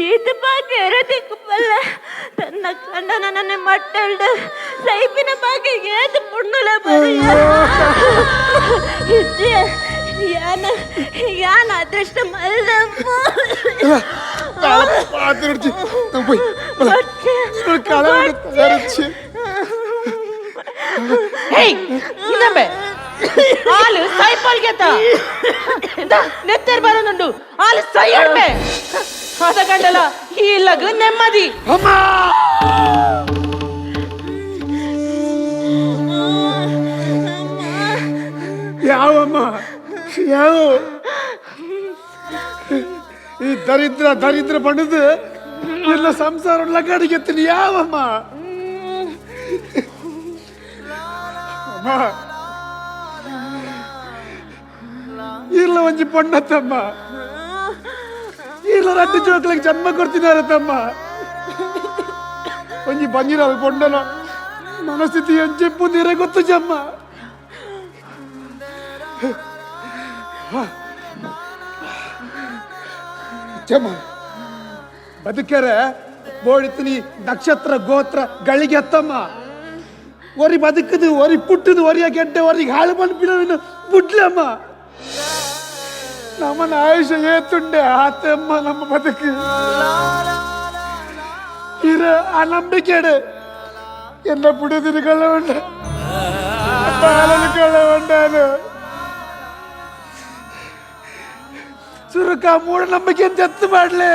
ಈತ ಬಾಕಿ ಎರದಿಕ್ಕು ಬಲ್ಲ ತನ್ನ ಕಂಡನ ನನ್ನ ಮಟ್ಟಲ್ಡು ಸೈಪಿನ ಬಾಕಿ ಏತು ಪುಣ್ಣುಲ ಬರಿಯ ಯಾನ ಯಾನ ಅದೃಷ್ಟ ಮಲ್ದ. పోయి ಹೇಯ್ ಇಂದಂಬೆ ಆಲು ಸೈಪಾಲ್ಗೆತ ನೆತ್ತೆರ್ ಬರನುಂಡು ಆಲು ಸೈ ಅಡ್ಬೆ ಅದ ಗಂಡಲ ಈ ಲಗು ನೆಮ್ಮದಿ. ಅಮ್ಮ ಯಾವಮ್ಮ ಯಾವ ಈ ದರಿದ್ರ ದರಿದ್ರ ಬಣ್ಣದ ಎಲ್ಲ ಸಂಸಾರ ಲಗಾಡಿಗೆತ್ತೀನಿ ಯಾವಮ್ಮ? ಅಮ್ಮ ಇಲ್ಲ ಒಂಜಿ ಪೊಣ್ಣತ್ತಮ್ಮ, ಇಲ್ಲ ರಡ್ಡು ಜೋಕ್ಲಿಗೆ ಜನ್ಮ ಕೊಡ್ತಿದ್ದಾರೆ ತಮ್ಮ. ಒಂಜಿ ಬಂಜಿರ ಪೊಂಡನ ಮನಸ್ಥಿತಿ ಎಂಚೆಪ್ಪು ನೀರೇ ಗೊತ್ತು ಜಮ್ಮ. ಜಮ್ಮ ಬದುಕರೆ ಬೋಡಿತೀನಿ ನಕ್ಷತ್ರ ಗೋತ್ರ ಗಳಿಗೆ ಅತ್ತಮ್ಮ. ಒರಿ ಬದುಕದು ಒರಿ ಪುಟ್ಟದು ಒರಿಯ ಗೆಡ್ಡೆ ಒರಿಗೆ ಹಾಳು ಬಂದು ಬುಡ್ಲಮ್ಮ. ನಮ್ಮನ ಆಯುಷ ಏತುಂಡೆ ಆತಮ್ಮ ನಮ್ಮ ಬದುಕು ಇರ ಆ ನಂಬಿಕೆಡೆ ಎನ್ನ ಪುಡಿದಿರುಗಳ ಉಂಡ ಬಾಲನುಗಳ ಉಂಡಾನು ಸುರುಕ ಮೂಢನಂಬಿಕೆ ಅಂತ ಎತ್ತು ಮಾಡ್ಲಿ.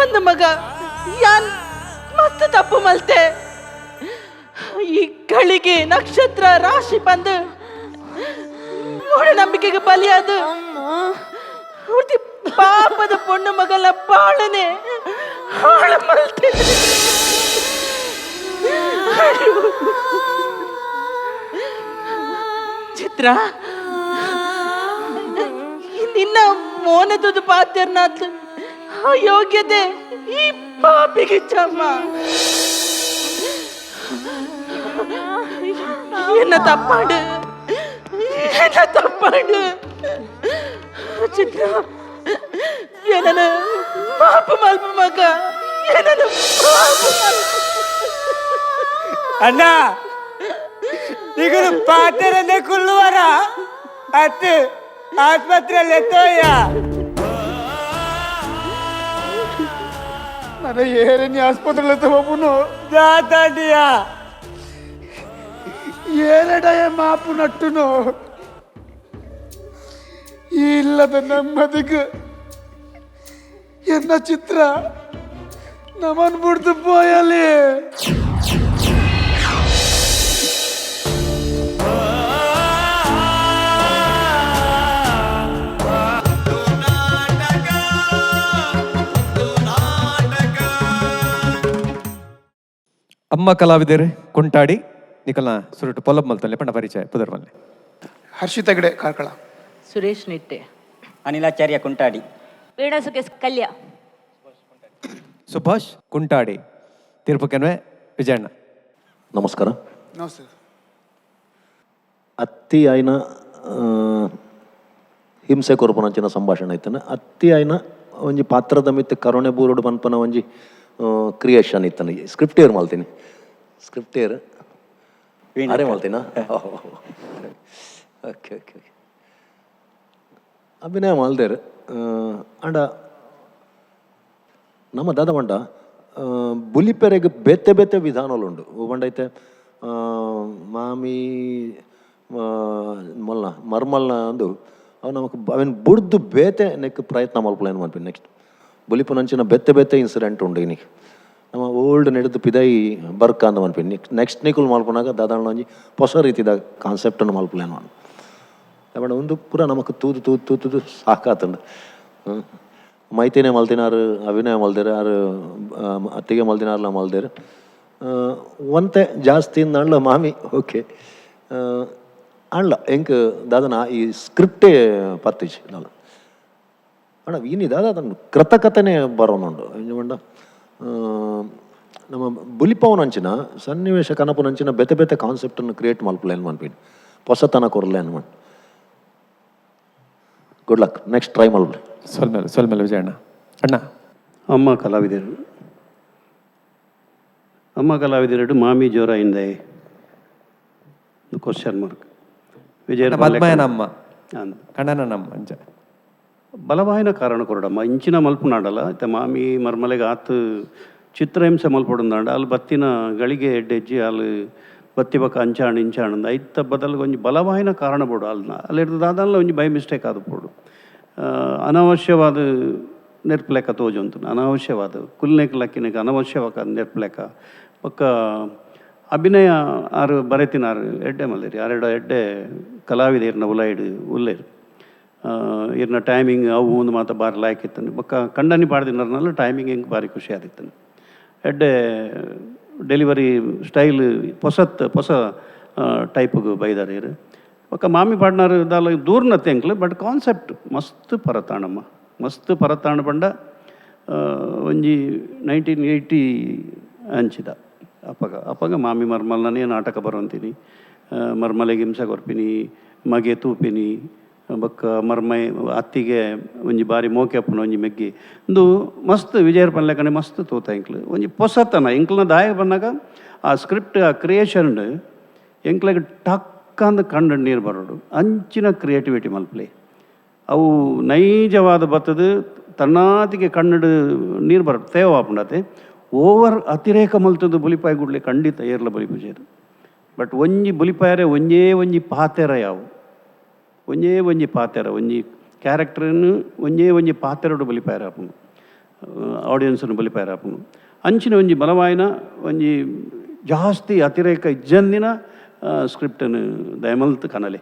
ಅಂದ ಮಗ ಯಾನ್ ಮಸ್ತ್ ತಪ್ಪು ಮಲ್ತೆ. ಈ ಗಳಿಗೆ ನಕ್ಷತ್ರ ರಾಶಿ ಬಂದು ಮೂಢನಂಬಿಕೆಗೆ ಬಲಿಯಾದ ಪೂರ್ತಿ ಪಾಪದ ಪೊಣ್ಣು ಮಗಲ ಬಾಳನೆ ಹಾಳು ಮಲ್ತೆ. ಚಿತ್ರ ನಿನ್ನ ಮೋನದುದು ಪಾತ್ರನಾತ್ ಆ ಯೋಗ್ಯತೆ ಈ ಪಾಪಿಗೆ ಚಮ್ಮ. என்ன தப்பாடு என்ன தப்பாடு ಚಿತ್ರ, ಏನನ ಮಾಪು ಮಲ್ಪ ಮಗ, ಏನನ ಮಾಪು ಮಲ್ಪ. ಅಣ್ಣ ಈಗ ಪಾತ್ರನೇ ಕುಳ್ಳುವರ ಅತ್ತು ಆಸ್ಪತ್ರೆಯಲ್ಲಿ ಎತ್ತೋಯ್ಯ. ನನ್ನ ಏರೇನಿ ಆಸ್ಪತ್ರೆಯಲ್ಲಿ ತಗೋಬುನು ಜಾತಾಡಿಯ ಏರಡಯ ಮಾಪು ನಟ್ಟುನು ಇಲ್ಲದ ನೆಮ್ಮದಿಗೆ ಎನ್ನ ಚಿತ್ರ ನಮನ್ ಬಿಡ್ದು ಪೋಯಲಿ. ಅಮ್ಮ ಕಲಾವಿದರು ಕೊಂಟಾಡಿ ನಿಕಲ್ನ ಸುರುಟು ಪೊಲಬ್ ಮಲ್ತಲ್ಲಿ ಪಂಡ ಪರಿಚಯ ಪುದರ್ಮಲ್ಲೆ. ಹರ್ಷಿತ ಹೆಗಡೆ ಕಾರ್ಕಳ. ಸುರೇಶ್ ನಿಟ್ಟೆ. ಅನಿಲಾಚಾರ್ಯ ಕುಂಟಾಡಿ. ವೀಣಾ ಸುಖೇಶ್ ಕಲ್ಯ. ಸುಭಾಷ್ ಕುಂಟಾಡಿ. ತೀರ್ಪುಕೆನ್ವೆ ವಿಜಯಣ್ಣ. ನಮಸ್ಕಾರ. ನಮಸ್ತೆ. ಅತ್ತಿ ಆಯ್ನ ಹಿಂಸೆ ಕೊರ್ಪುನಂಚಿನ ಸಂಭಾಷಣೆ ಇತ್ತನ. ಅತ್ತಿ ಆಯ್ನ ಒಂಜಿ ಪಾತ್ರದ ಮಿತ್ತು ಕರುಣೆ ಬೂರುಡು ಪನ್ಪನ ಒಂಜಿ ಕ್ರಿಯೇಷನ್ ಇತ್ತನ. ಸ್ಕ್ರಿಪ್ಟ್ ಏರ್ ಮಲ್ತೀನಿ, ಸ್ಕ್ರಿಪ್ಟ್ ಏರ್ ಅರೆ ಮಲ್ತೀನ. Okay okay okay. ಅಭಿನಯ ಮಲ್ದೇರು ಅಂಡ ನಮ್ಮ ದಾದ ಪಂಡ ಬುಲಿಪೆರೆಗ್ ಬೇತೆ ಬೇತೆ ವಿಧಾನಲು ಉಂಡು. ಪಂಡೈತೆ ಮಾಮಿ ಮೊಲ್ನ ಮರ್ಮಲ್ನ ಅಂದು ಅವು ನಮಕ್ ಅವೆನ್ ಬುಡ್ದು ಬೇತೆ ನೆಕ್ ಪ್ರಯತ್ನ ಮಲ್ಪುಲೇನು ಮನ್ಪಿ. ನೆಕ್ಸ್ಟ್ ಬುಲಿಪುನಂಚಿನ ಬೇತೆ ಬೇತೆ ಇನ್ಸಿಡೆಂಟ್ ಉಂಡು. ಇನಿಕ್ ನಮ್ಮ ಓಲ್ಡ್ ನಡೆದು ಪಿದೈ ಬರ್ಕ ಅಂದ ಮನ್ಪಿ. ನೆಕ್ಸ್ಟ್ ನಿಕುಲ್ ಮಲ್ಪುನಾಗ ದಾದಾಣ ಒಂಜಿ ಹೊಸ ರೀತಿದ ಕಾನ್ಸೆಪ್ಟನ್ನು ಮಲ್ಪುಲೇನು. ಪಂಡ ಉಂದು ಪೂರ ನಮಕ್ ತೂದು ತೂದು ತೂದು ತೂದು ಸಾಕಾತುಂಡು. ಮೈತಿನೆ ಮಲ್ತಿನಾರು ಅಭಿನಯ ಮಲ್ದೆರ್, ಆರು ಅತ್ತಿಗೆ ಮಲ್ದಿನಾರ್ಲ ಮಲ್ದೆರ್. ಒಂತೆ ಜಾಸ್ತಿ ಅಂಡ್ಲ ಮಾಮಿ ಓಕೆ ಅಂಡ್ಲ ಎಂಕ್ ದಾದನ ಈ ಸ್ಕ್ರಿಪ್ಟೇ ಪತ್ತಿಜಿ ದಾಲ. ಅಣ್ಣ ಇನಿ ದಾದ ಕೃತಕತೆನೇ ಬರೋನುಂಡು. ಎಂಚ ಪಂಡ ನಮ್ಮ ಬುಲಿಪವನಂಚಿನ ಸನ್ನಿವೇಶ ಕನಪುನಂಚಿನ ಬೇತೆ ಬೇತೆ ಕಾನ್ಸೆಪ್ಟನ್ನು ಕ್ರಿಯೇಟ್ ಮಲ್ಪುಲೆ ಮನ್ಪಿನಿ, ಹೊಸತನ ಕೊರ್ಲೆ ಅನ್ಮನ್. Good luck, next try ಮಲ್ಪುಲೆ. ಸೊಲ್ಮೆಲ್ ಸೊಲ್ಮೆಲ್ ವಿಜಯಣ್ಣ. ಅಣ್ಣ. ಅಮ್ಮ ಕಲಾವಿದರು, ಅಮ್ಮ ಕಲಾವಿದರೆಡು ಮಾಮಿ ಜೋರಾಯಿಂದೆ ಕ್ವಶನ್ ಮಾರ್ಕ್. ವಿಜಯ ಪದ್ಮಯನಮ್ಮ ಕಣ್ಣನಮ್ಮ ಅಂಚ ಬಲವಾಯಿನ ಕಾರಣ ಕೊರಡಮ್ಮ ಇಂಚಿನ ಮಲ್ಪುನಾಡಲ್ಲ. ಇತ್ತೆ ಮಾಮಿ ಮರ್ಮಲೆಗೆ ಆತ್ ಚಿತ್ರಹಿಂಸೆ ಮಲ್ಪೊಡುಂದಾಂಡ ಅಲ್ಲಿ ಬತ್ತಿನ ಗಳಿಗೆ ಎಡ್ಡೆಜ್ಜಿ ಅಲ್ಲಿ ಬತ್ತಿ ಬೊಕ್ಕ ಅಂಚಾಂಡ್ ಇಂಚಾಂಡ್ ಐತ ಬದಲ್ಗೆ ಒಂಜಿ ಬಲವಾಯಿನ ಕಾರಣ ಬೋಡು. ಅಲ್ನ ಅಲ್ಲಿರ್ದು ದಾದಲ್ಲ ಒಂಜಿ ಬೈ ಮಿಸ್ಟೇಕ್ ಆದ್ ಪೋಡು. ಅನವಶ್ಯವಾದ ನೆರ್ಪು ತೋಜೊಂತು, ಅನವಶ್ಯವಾದ ಕುಲ್ನೆಕ್ ಲಕ್ಕಿನೆಕ್ ಅನವಶ್ಯವಾದ ನೆರ್ಪು. ಬೊಕ್ಕ ಅಭಿನಯ ಆರು ಬರೆತಿನಾರು ಎಡ್ಡೆ ಮಲ್ದೆರ್. ಆರೆಡ ಎಡ್ಡೆ ಕಲಾವಿದೆರ್ನ ಉಲೈಡ್ ಉಲ್ಲೆರ್. ಇರ್ನ ಟೈಮಿಂಗ್ ಅವು ಒಂದು ಮಾತ ಬಾರಿ ಲಾಯ್ಕ್ ಇತ್ತಂಡು. ಬೊಕ್ಕ ಕಂಡನಿ ಪಾಡ್ದಿನರ್ನಲ್ಲ ಟೈಮಿಂಗ್ ಎಂಕ್ ಬಾರಿ ಖುಷಿ ಆದಿತ್ತಂಡು. ಎಡ್ಡೆ ಡೆಲಿವರಿ ಸ್ಟೈಲ್ ಪೊಸತ್ ಪೊಸ ಟೈಪ್ಗ್ ಬೈದಾರ್ ಇರ್. ಬೊಕ್ಕ ಮಾಮಿ ಪಾಡ್ನಾರು ದಾಲ ದೂರ್ನತ್ತೆ ಎಂಕ್ಲು, ಬಟ್ ಕಾನ್ಸೆಪ್ಟ್ ಮಸ್ತ್ ಪರತಾಣಮ್ಮ, ಮಸ್ತ್ ಪರತಾಣ ಪಂಡ ಒಂಜಿ 1980 ಅಂಚಿದ ಅಪಗ ಅಪಗ ಮಾಮಿ ಮರ್ಮಲ್ನೇ ನಾಟಕ ಬರೋಂತೀನಿ, ಮರ್ಮಲೆಗೆ ಹಿಂಸೆ ಕೊರ್ಪಿನಿ, ಮಗೆ ತೂಪಿನಿ, ಬೊಕ್ಕ ಮರ್ಮೈ ಅತ್ತಿಗೆ ಒಂಜಿ ಬಾರಿ ಮೋಕೆ ಅಪ್ಪುನ ಒಂಜಿ ಮೆಗ್ಗಿ ಇಂದು ಮಸ್ತ್ ವಿಜಯರ್ ಪನ್ಲೆಕನೆ ಮಸ್ತ್ ತೂತ ಎಂಕ್ಲು. ಒಂಜಿ ಪೊಸತನ ಎಂಕ್ಲನ ದಾಯ ಬನ್ನಗ ಆ ಸ್ಕ್ರಿಪ್ಟ್ ಆ ಕ್ರಿಯೇಷನ್ ಎಂಕ್ಲೆಗ್ ಟಕ್ ಅಂದ್ ಕಣ್ಣು ನೀರು ಬರೋಡು ಅಂಚಿನ ಕ್ರಿಯೇಟಿವಿಟಿ ಮಲ್ಪಲೆ. ಅವು ನೈಜವಾದ ಬತ್ತದು ತನ್ನಾತಿಗೆ ಕಣ್ಣಡು ನೀರು ಬರ ತೇವ ಆಪುಂಡತೆ. ಓವರ್ ಅತಿರೇಕ ಮಲ್ತದು ಬುಲಿಪಾಯಿ ಗುಡ್ಲೆ ಖಂಡಿತ ಏರ್ಲ ಬುಲಿಪುಜೆರ್. ಬಟ್ ಒಂಜಿ ಬುಲಿಪಾಯರೆ ಒಂಜೇ ಒಂಜಿ ಪಾತೆರ ಯಾವು, ಒಂಜೇ ಒಂಜಿ ಪಾತೆರ, ಒಂಜಿ ಕ್ಯಾರೆಕ್ಟರ್ನು ಒಂಜೇ ಒಂಜಿ ಪಾತೆರಡು ಬುಲಿಪಾಯರೆ ಆಪುಂಡು, ಆಡಿಯನ್ಸ್ನು ಬುಲಿಪಾಯರೆ ಆಪುಂಡು. ಅಂಚಿನ ಒಂಜಿ ಬಲವಾಯಿನ ಒಂಜಿ ಜಾಸ್ತಿ ಅತಿರೇಕ ಇಜ್ಜಂದಿನ ಸ್ಕ್ರಿಪ್ಟನ್ನು ದಯಮಲ್ತ್ ಕನಲೆ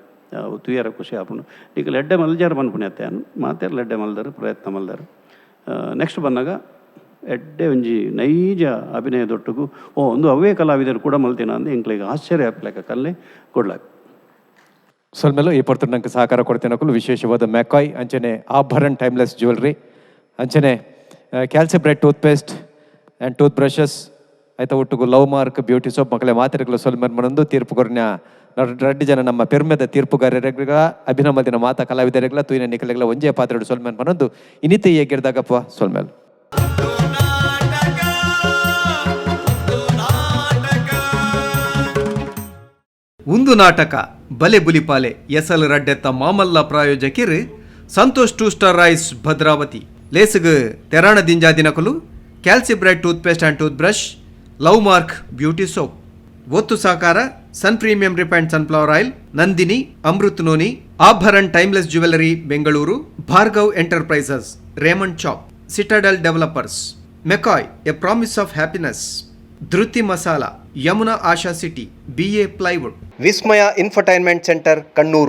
ತುಯರ ಖುಷಿ ಆಪುಂಡು. ಈಗ ಎಡ್ಡೆ ಮಲ್ಜಾರ ಪನ್ಪುನಿ ಅತ್ತೆ ಮಾತೆರ್ಲ ಎಡ್ಡೆ ಮಲ್ದರು, ಪ್ರಯತ್ನ ಮಲ್ದರು. ನೆಕ್ಸ್ಟ್ ಬಂದಾಗ ಎಡ್ಡೆ ಒಂಜಿ ನೈಜ ಅಭಿನಯದೊಟ್ಟುಗು ಓ ಒಂದು ಅವೇ ಕಲಾವಿದರು ಕೂಡ ಮಲ್ತಿನ ಅಂದ್ ಎಂಕ್ಲೆಗ್ ಆಶ್ಚರ್ಯ ಆಪುಲೆಕ ಕಲ್ಲೆ ಕೊಡ್ಲಾಕ್. ಸೊಲ್ಮೆಲು. ಈ ಪೊರ್ತುಡು ನಂಗೆ ಸಹಕಾರ ಕೊಡ್ತೇನಕುಲು ವಿಶೇಷವಾದ ಮೆಕಾಯ್, ಅಂಚನೆ ಆಭರಣ್ ಟೈಮ್ಲೆಸ್ ಜ್ಯುವೆಲ್ರಿ, ಅಂಚನೆ Calcibright tooth paste and tooth brushes, ಆಯ್ತಾ ಒಟ್ಟುಗು love mark beauty soap ಮಕ್ಕಳೇ ಮಾತೆರೆಗ್ಲ ಸೊಲ್ಮೆಲ್ ಮನೊಂದು ತೀರ್ಪು ಕೊರ್ನ ರಡ್ಡು ಜನ ನಮ್ಮ ಪೆರ್ಮೆದ ತೀರ್ಪುಗಾರರಿಗ ಅಭಿನಮದಿನ ಮಾತಾ ಕಲಾವಿದರಿಗಳ ತೂಯಿನ ನಿಕಲೆಗಳ ಒಂಜೇ ಪಾತ್ರೆಡು ಸೊಲ್ಮೆಲ್ ಮನೊಂದು ಇನಿತೆ ಹೇಗಿರ್ದಾಗಪ್ಪ ಸೊಲ್ಮೆಲ್. ಉಂದು ನಾಟಕ ಬಲೆ ಬುಲಿಪಾಲೆ ಎಸಲ್ ರಡ್ಡೆತ್ತ ಮಾಮಲ್ಲ ಪ್ರಾಯೋಜಕಿರ್ Santosh two star rice Bhadravati, ಲೇಸುಗು ತೆರಾಣ ದಿಂಜಾದಿನಕುಲು Calcibright tooth paste and tooth brush, love mark beauty soap. ಒತ್ತು ಸಹಕಾರ Sun premium refined sunflower oil, Nandini Amrit noni, Abharan timeless jewellery Bengaluru, Bhargav enterprises, Raymond chop, citadel developers, McCoy a promise of happiness, Dhriti masala, Yamuna Asha city, BA plywood, Vismaya infotainment centre Kannur.